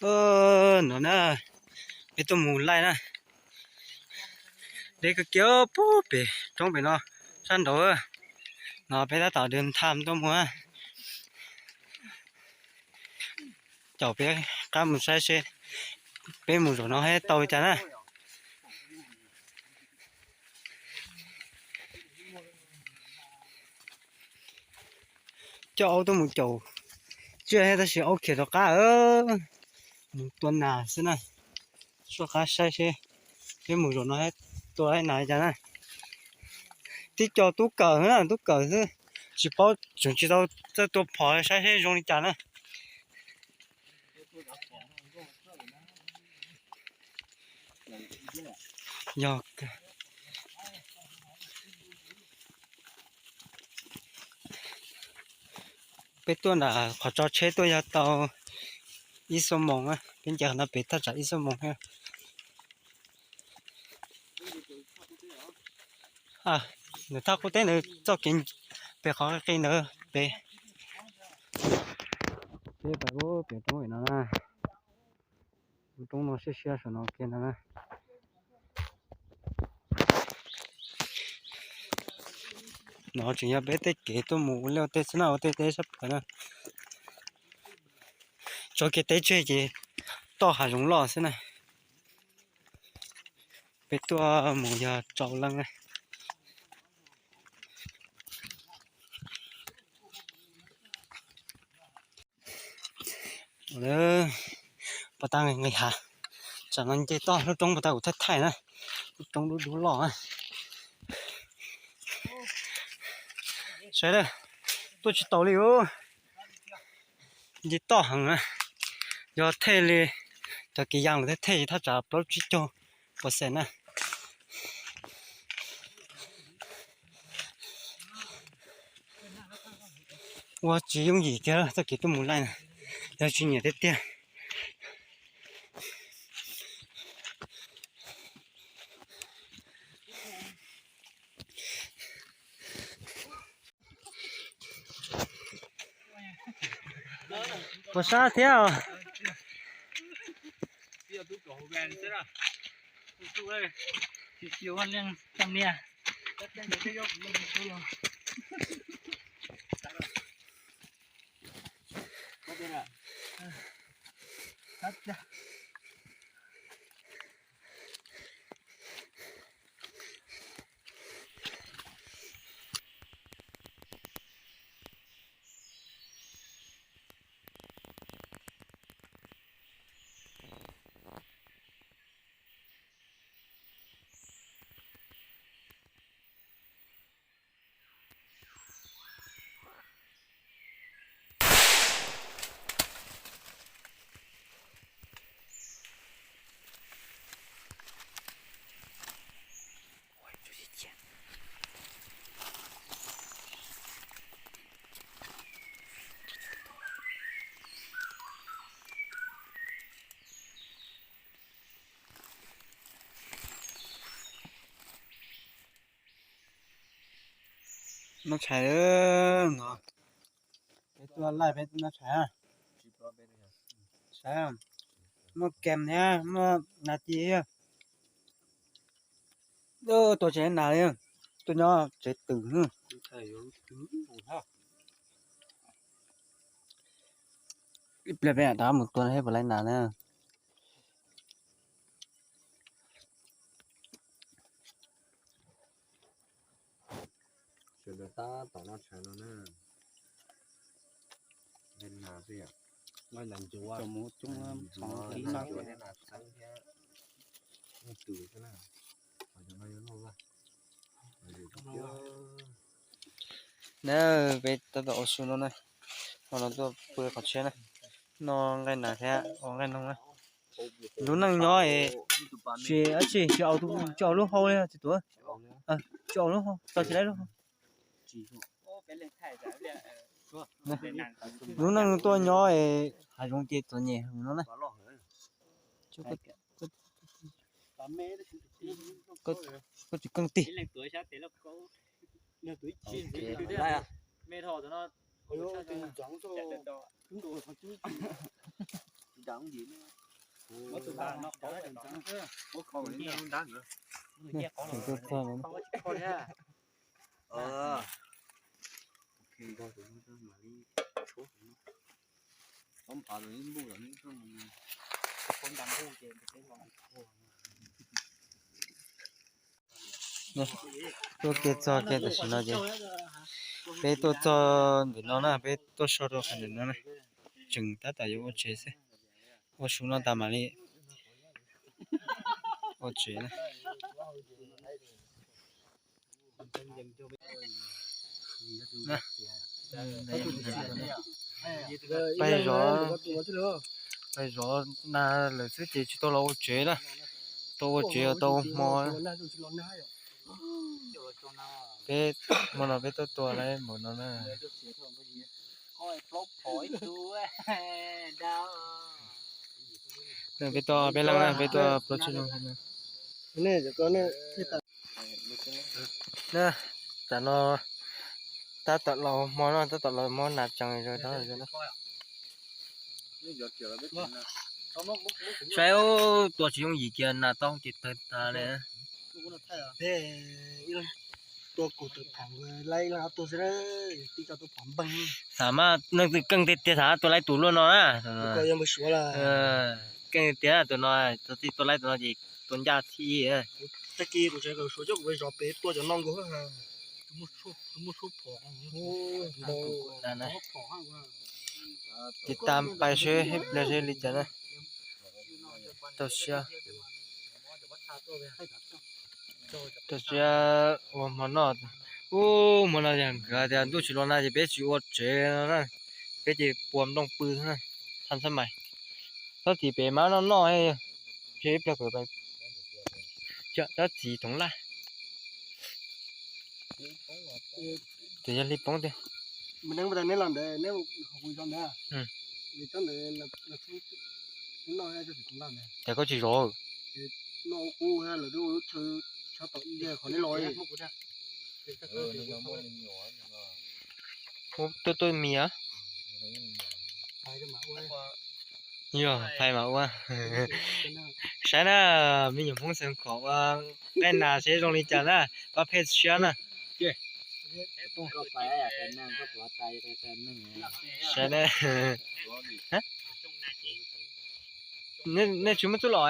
No na, peb tuaj mus laij na. Deb kawg kiag puag pem roob pem no, sab nraud. No peb tab tom dwb ntham tuaj mus na. Caum peb qab mus saib seb peb mus zaum no thiab tau li cas na. Coj aub tuaj mus caum tsiaj thiab tab sis aub khiav rov qab. Mus tua nas xwb na. Soj qab saib seb peb mus zaum no thiab tua nas li cas na. Tib co tub kawm na, tub kawm xwb, tsis paub, tseem tsis tau txawj tua phom saib seb zoo li cas na. Yog peb tuaj nram qhov tso tsheb tuaj yog tau ib xuab moos, peb nce qhov no pem thaj tsam ib xuab moos thiab. Nws thaj qub teb ntawd txoj kev pem qhov qis ntawd pem. Peb pais pem roob no na. Roob no siab siab saum no kiag ntag na. No tseem yog peb tej kev tuaj mus ua liaj ua teb xwb na, ua tej teb sab plaws na. Tso kiag teb tseg ces toj hav zoov loj xwb na. Peb tuaj mus yog tsaus leej na. Pos tas nqis hav, tsam no nce toj lub roob pos tas kuv thaij thaij na, lub roob dub dub loj. Saib, tuaj tsis taus li os. Nce toj heev na, yog thej li cov kev yas lawm thiab thej thaj tsam plaub tsib caug pos xees na. Ua tsis yooj yim kiag txoj kev tuaj mus laij na, yog tsis nyiam tiag tiag. Puas sab thiab os? Noj tshais no, peb tuaj laij peb noj tshais. Tshais, muaj kem thiab muaj nas ci thiab. Tua tsis laib nas li, tuaj nyob tsev twm. Ib pliag peb rov mus tua thiab puas laib nas na. Sawv daws tab tom noj tshais no na. Nas xwb yom. Nas ncuav, nas ncuav thiab nas txeeb thiab leej twg xwb na. Na, peb tab tom ua su no na, ho no tuaj pw qhov tshiab na, noj nqaij nas thiab ua nqaij noog na. Lub neej nyob es tsis, tsis, tsis aus lub hau li tsis tuav, tsis aus lub hau, tau tsis laib lub hau. Lub neej tuaj nyob es hav zoov ces txom nyem no na. Koj tsis keej tig. Tseem tuaj txog no. Tuaj kiag txog kiag tam sim no ces peb tuaj txog ntawm no na, peb tuaj so rau qhov ntawm no na, tseem tab tom yuav ua tsev xwb, ua su no tas mam li ua tsev na. Pais zov, pais zov na lawm xwb ces tsis tau los ua tsev na, tau ua tsev tau ua hmo. Peb hmo no peb tuaj tua lawm npaum no na. Peb tua peb leeg na, peb tua plaub tsib leeg na. Tam no tab tom los hmo no, tab tom los muab nas tsees rau no. Saib tua tsis yooj yim kiag, nas tau ces tawg tas li. Tua kuv tus phom, laib ib leeg ob tug xwb, tib co tus phom npeeg. Xav mas neeg twg keej tiag tiag xav tua laib tus luaj no na. Keej tiag tus no, txog txij tua laib tus no ces tua ncaj thib ib. Tag kis kuv tseem suav coj kuv zov pem tua cov no nkaus. Tiv tas pais seb ib pliag seb li cas na. Tau siab. Tau siab ua hmo noj. Ub, hmo no yog nkawd tias ntuj tsis los nag ces peb tsis ua tsev no na. Peb ces pua nplooj pw xwb na. Thaj xab mais. Txhob txiv pem mab noj noj. Ib pliag pem, tab txiv toov laj. Tus yog li poob tiag. Ces koj tsis zov. Tuaj tuaj mis. Yog phais mas ua. Saib na, me nyuam Hmoob xeev khuam ua nqaij nas seb zoo li cas na, pab pheej siab na. Saib na. Nej tsis muaj txuj lom,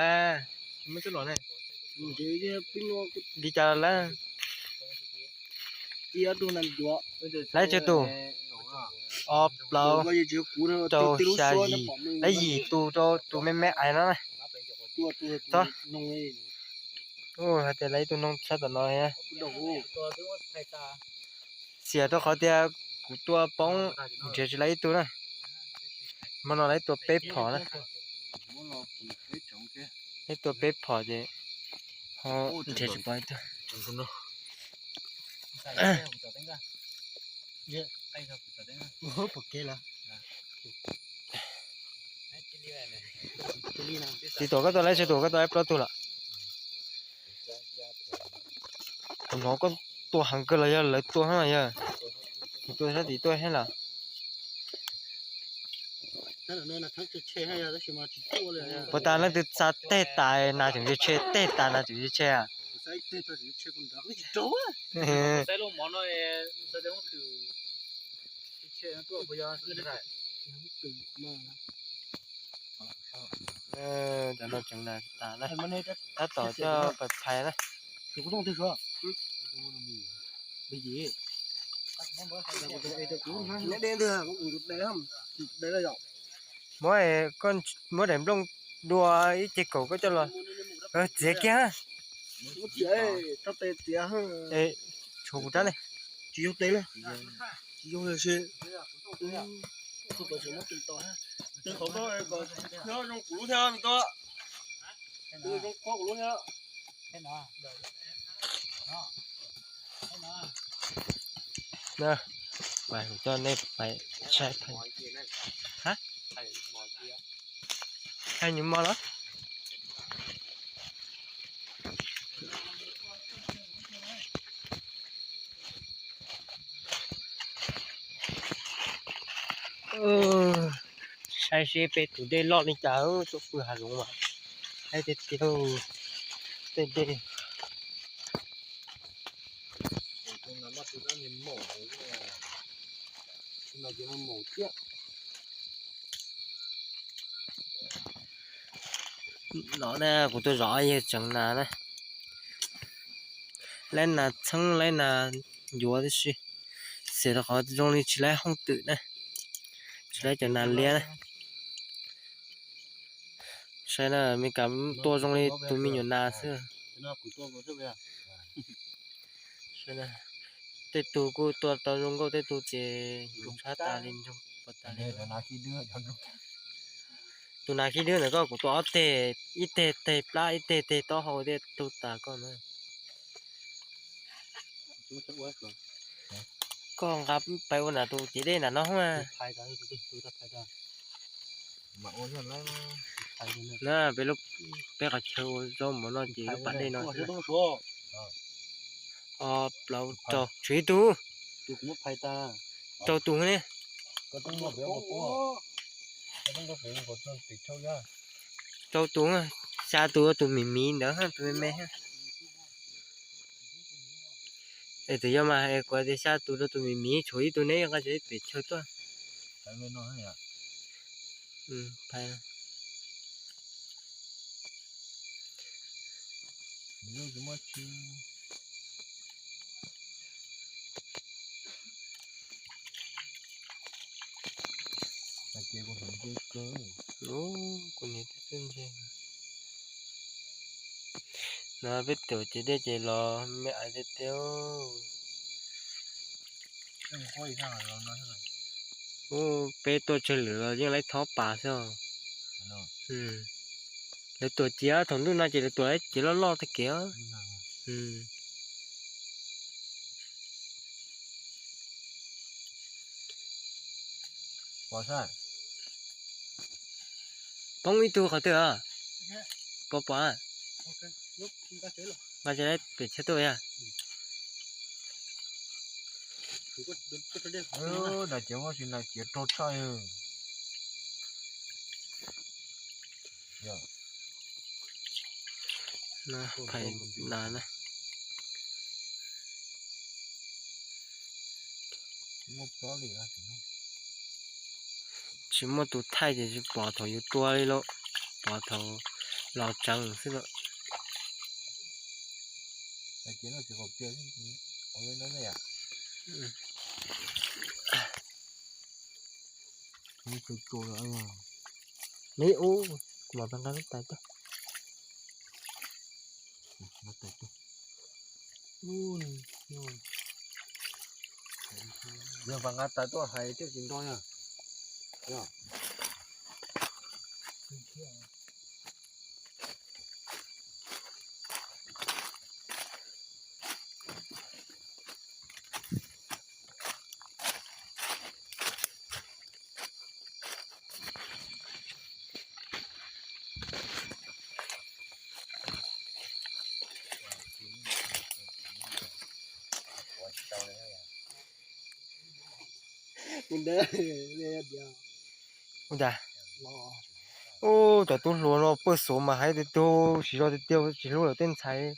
tsis muaj txuj lom ne. Li cas lawm? Laib tsawg tus? Ob plaub rau xya yim, laib yim tus rau tus me me ais no na. Txhob, hais tias laib ib tug noog tshaj tom no. Xiam rau qhov tias kuv tua poob nrhiav tsis laib ib tug na. Hmo no laib tua peb phom na. Laib tua peb phom ces ho nrhiav tsis pom ib tug. Tsis tuaj koj tua laib tsawg tus, koj tua laib plaub tug lawm. Kuv hnov koj tua heev kawg los yog lawv tua no yog? Kuv tua sab tim tuaj thiab los? Puas tas leej twg xa teg tas nas tseem tshe, teg tas nas tseem tshe? Cov no tseem nas tas na, tab tom coj pais phais na. Muab, koj muab daim nplooj dua ib ce kaum koj coj los txiav kiag. Tshuav kuv rab ne. Pais kuv coj nej pais saib phais. Hab, phais nyuj mos los? Saib seb peb tus dej loj li cas, tuaj pw hav zoov mas. Saib tiag tiag, tej dej. No na, kuv tuaj zov yawg tseev nas na. Laib nas txheeb laib nas yuav tib si, xav rau qhov zoo li tsis laib hooj twm na, tsis laib cov nas liab na. Saib na, me kas tuaj zoo li tus me nyuam nas xwb. Tej tug kuj tuaj tau zoo nkauj, tej tug ces ntsoog tshaj tas li, ntsoog puas tas li. Tus nas khib dwb ntawd koj, kuv tua ob teg, ib teg teg plab, ib teg teg taub hau, tej tug tas koj na. Koj nqa pais ua nram tus ciav dej nram no. Na peb lub, peb qhov chaw ua zaub mov no ces lub pas dej no. Plaub rau, tshuav ib tug. Rau tus ne. Rau tus, xya tus, tus miv miv ntawd, tus me me. Es twb yog mas, es kuv tias xya tus rau tus miv miv, tshuav ib tug neb nqa tsis pem chaw tuaj. Kuv niam tij txawj ntse. No peb tuaj ces dej ces los me ais tiag tiag. Ub, peb tuaj tsawg lwm los yeej laib thob pas xwb. Lawv tuaj ciav thaum ntuj no ces lawv tuaj laib ciav loj loj tag kev. Poob ib tug qhov twg? Pom pom. Nqa tsis laib pem chaw tuaj yog. Nas ciav, nas ciav rog tshaj. Phais nas na. Tsis muaj tus thaij ces tsis pom thaum yus tua li lauj, pom thaum los tseev xwb lauj. Li ub, kuv mam nqa lub tais tuaj. Yog nqa tais tuaj hais thiaj tsis nrog yog. Ua cas? Ub, cov tub hluas no pawj xov mas hais tias tug siv zog tiag tiag, tsis hlub lawv tej ntxhais.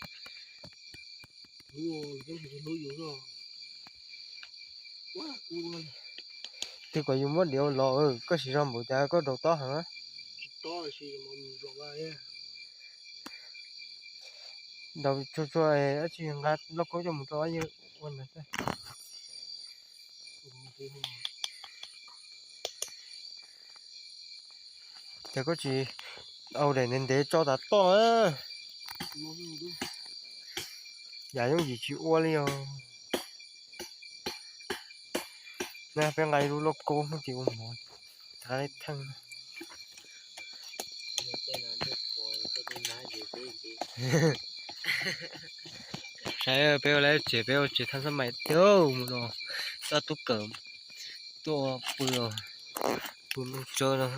Twb kom yus muab diav los, koj siv zog npaum cas koj daus tob heev. Daus tsuag tsuag, dab tsi nqa lauj kaub coj mus rau yawg ua ntawd xwb. Ces koj tsis au daim ntev ntev tso tas toj na. Yam yooj yim tsis ua li os. Na peb nqa ib lub lauj kaub hnub ces ua mov, rov qab theej. Saib peb ua lawm tsev, peb ua tsev thaj xab mais tiag mus no, txoj tub kawm tuaj pw, pw nplooj tsawb no.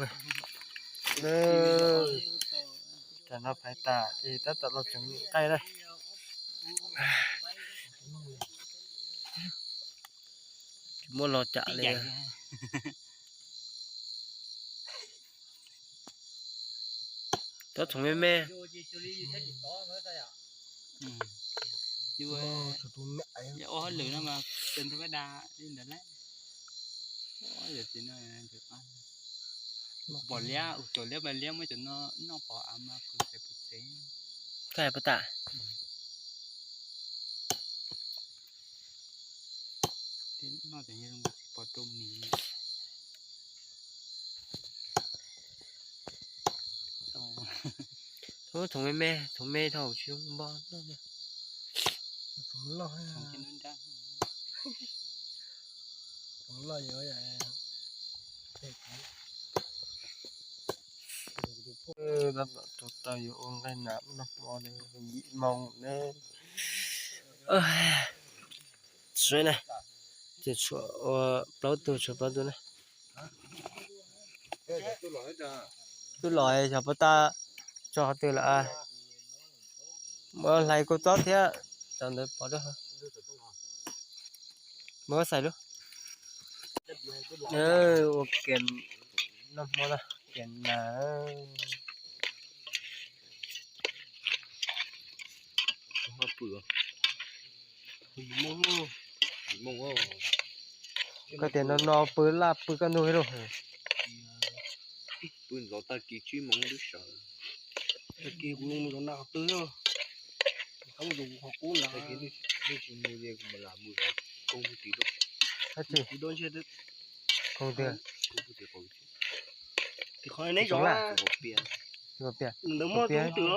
Tam no phais tas ces tab tom los tseem nqaij na. Tsis muaj los cam li. Nyob txhoov me me. Ua hauj lwm no mas tsis nrog pab da li ntawd lawm. Pom liab, cov liab mas liab muab cov no noj pov av mas kuv xaiv puas tsev. Koj hais puas tas? Noj cov nyob zoo tsis pov rau mis. Txhoov me me, txhoov me dhau tsis zoo npog noj. Txhoov loj, txhoov loj. Tab tom tuaj tau yuav ua nqaij nas noj hmo na, yim moo na. Saib na, ces tshuav ua plaub tug, tshuav plaub tug na. Tub los xyov puas tau tso qhov twg lawm. Muab hlais kua txob thiab cov ntawd pov rau. Muab xais lub. Ua ke noj hmo na, ke nas. Koj tias no no pw laj pw kaj ntug lauj. Pw ntxov tag kis tsib moos twb sawv. Tag kis kuv mus zov nas qhov twg, qhov mus zov qhov qub ntag. Tag kis nej tsis mus ces kuv mam lam mus zov koog tiv duab. Tiv duab ntshe koog twg? Tim qhov neb zov, ntawd muaj tus twm,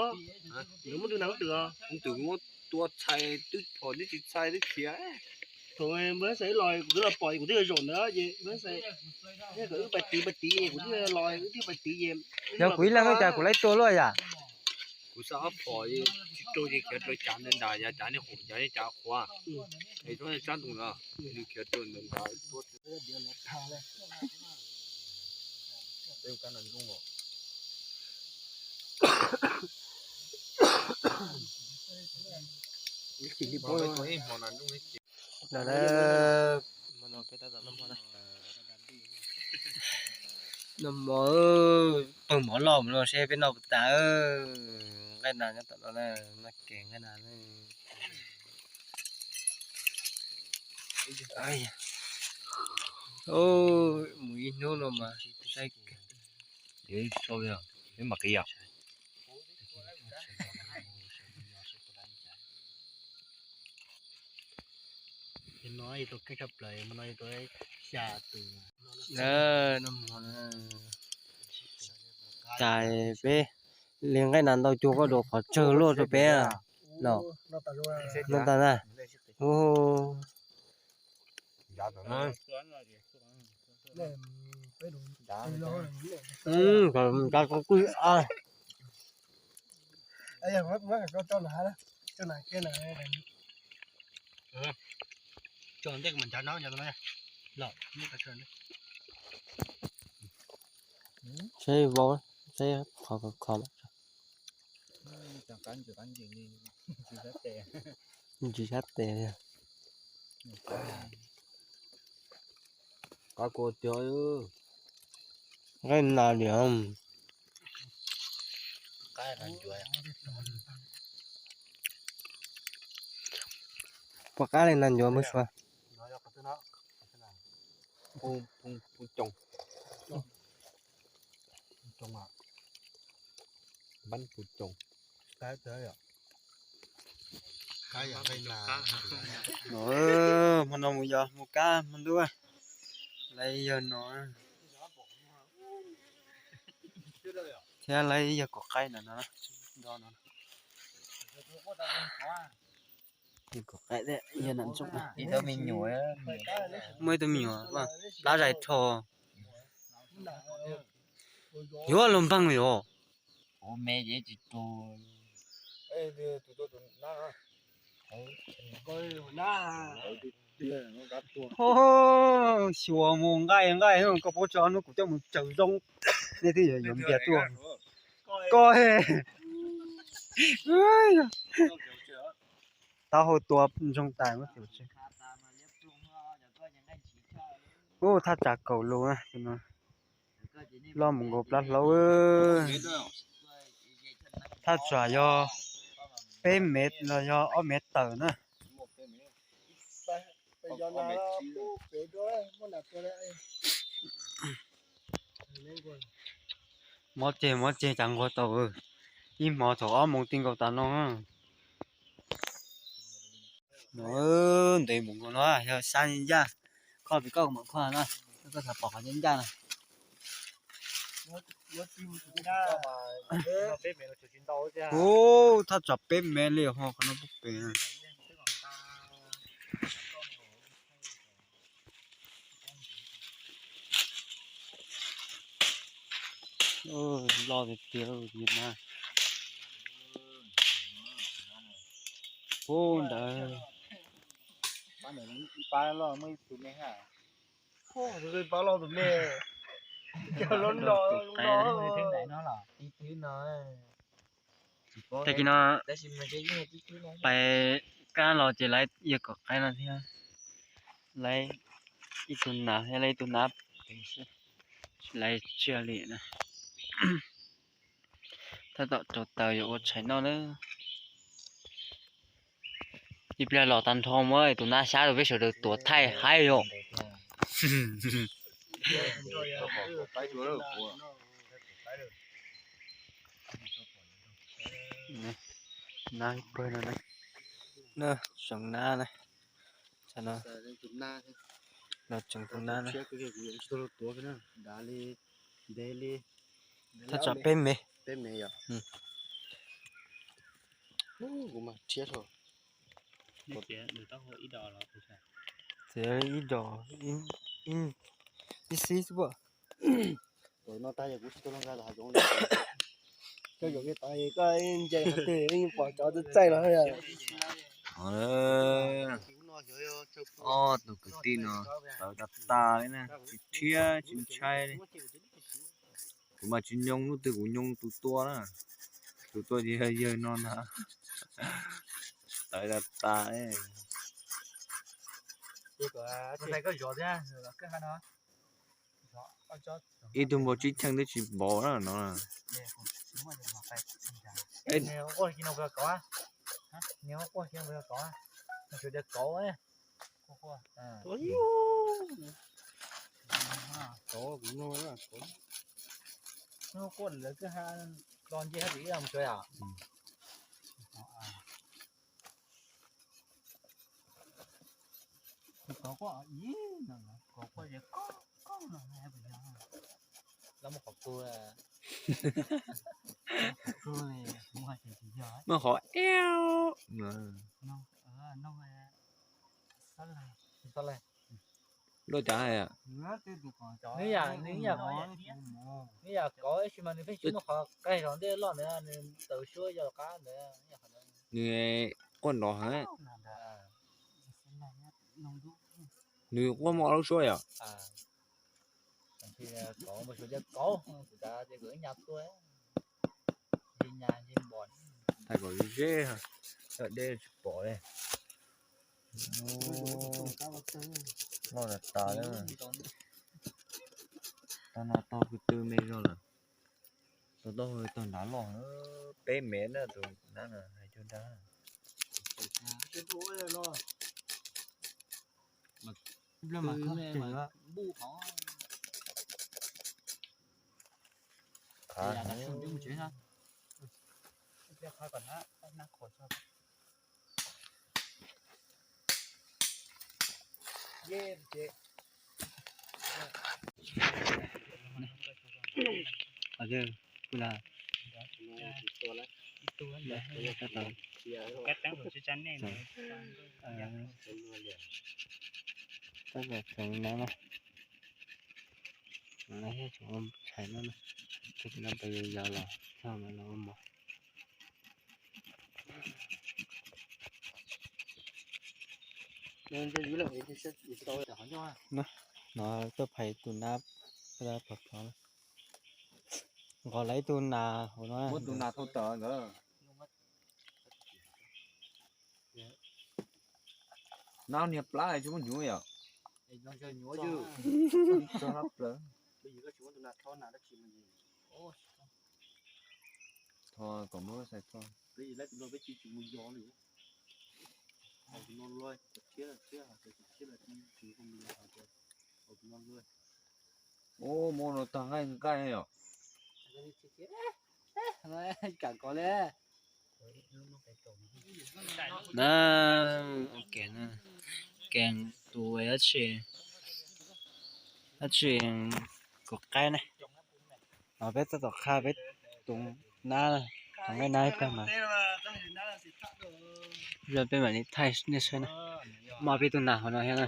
ntawd muaj tus nas twm. Tus kuv muab tua txhais twb phom neb tsis txhais twb khiav. Thaum npawg Xais los kuv twb los pom kuv twb zaum ntawd ces npawg Xais, wb pais tiv pais tiv kuv twb los wb twb pais tiv ces. Yog kuv ib leeg cas kuv laib tua luaj yam. Kuv xa ob phom tsis raug ces khiav rau cav ntawd nrad, yav cav nej qhuav, yav nej cav qhuav, es tsob sab ntoo no, nws khiav rau ntawd nrad. Noj mov, pawg mov loj mus no seb peb noj puas tas. Nqaij nas nyob tom no na, noj kev nqaij nas na. Mus ib hnub no mas saib. Peb mam qiv os. Noj mov na, cas peb li nqaij nas ntau cuag koj dua qhov tsawg luaj rau peb no. Noj tas na. Seb vau, seb qhov kho kho. Ntsis sab tes. Qab kua tiag. Nqaij nas li. Puas qab li nas ncuav npawg Suav? Hmo no mus yos mus kab hmo ntuj, lawv yog no thiab lawv yog kom qaib ntawm no, ntawm no. Kom qaib thiab yog nam ntsooj. Muaj ib tug me nyuam plab zais rho. Yuav los npag yom. Xyuas mus nqaij nqaij, koj paub tso hnub kuv coj mus tsaws zoo, nej twb yuav yuav npias tuaj. Koj taub hau tua ntsoog tas. Ub, thaj tsam kaum lus na, loj mus nkaus plab hlaub. Thaj tsam yog peb mev los yog ob mev tawm na. Mob ceg mob ceg cas nquag tau, ib hmo thaum ob moos ti nkaus tas no. Ntev mus nkaus no yog sab ncaj, koj pim koj mam kho na, koj xav pom qhov ncaj ncaj na. Ub, thaj tsam peb mev li ho qhov no pub pem. Loj tiag tiag li na. Ub, ntawd. Tag kis no pais kab los ces lawv yawg kom qaib no thiab, lawv ib tug nas thiab lawv ib tug nab, lawv tsiaj li na. Tab tom rau taws yuav ua tshais noj na. Ib pliag los tag nrho muab tus nab xyab rau peb sawv daws tuav thaij haib yom. Nab pawg no, tseem nab na, no tseem tus nab na. Thaj tsam peb mev. Txiav ib dos, ib xib xwb. Koj yuav kiag tas koj ntse qhov twg yeej pom cov txaij txaij no. Ob tug kwv tij no tawv tas tas li na, tsis rhiab tsis ntshai li. Kuv mas tsis nyoo, hnub twg kuv nyoo tus tua na, tus tua ces yog yawg no na. Tawv tas tas. Ib tug npau tsib cheej twb tsis npau na no. Muaj qhov eb. Luaj cas hais. Nws yam kov ib si mas nws pheej tsis muaj qhov qaij zog ntej loj ntawd, nws tawv suab yog qab ntawd. Nws quaj nrov heev. Nws quaj muaj ob lub suab yom. Thaij kom ze, deb tsis pom li. Loj tas tas li. Tau no tau kwv tw me zog lawm. Tau tau tau nrad loj, peb mev na tus nab no hais cug nrad. Tab tom tseev nab na, tseev nab, tseev nab, tseev nab pes yau los txog no los ua mov. No tuaj phais tus nab phom phom, nqos lawv ib tug nas hauv no. Muab tus nas thau tawm ntawd. Nab niag plab tsis muaj nyuv yom. Kom muab sai txog. Ub, muab no tag nqaij nqaij yom. Kam kov li. Na, kees, kees tus dab tsi, dab tsi, kuv qaib ne. Os, peb tab tom qha peb tus nab, tus nqaij nab ib pliag mas, peb mam li thaij nej saib na. Muaj peb tus nas hauv no thiab na.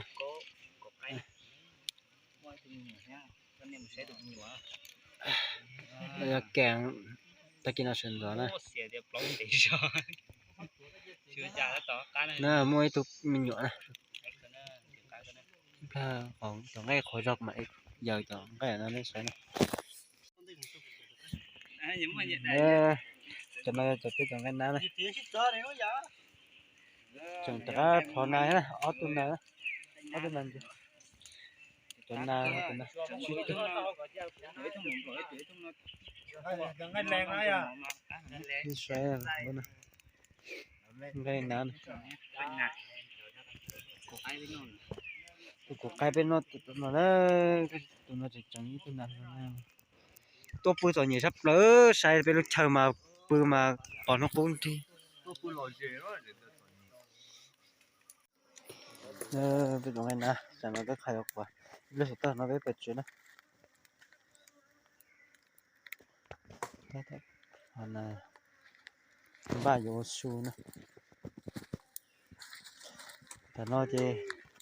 Yog kees, tag kis no sawv ntxov na. Na, muaj ib tug me nyuam na. Ib pliag tus nqaij qhuav zog mas yaws cov nqaij no nej saib na. Cov no yog cov peb cov nqaij nab na. Tseem rov qab plhov nas thiab na, ob tug nas, ob tug nas. Cov nas, cov nas sib tw. Saib nqaij nas, tus kuv qaib peb noj no na, tus no tseem tseem ib tug nas no. Tuaj pw txom nyem sab plaws, saib peb lub chaw mas pw mas qos hnub qub nrig. Peb tus nqaij nas, tsam no peb qha yuav quav, ib pliag saum toj no peb pais tsev na. Npaj yuav ua su na. Tam no ces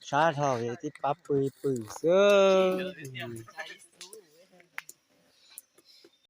sab dhau, tib pab pw pw xwb.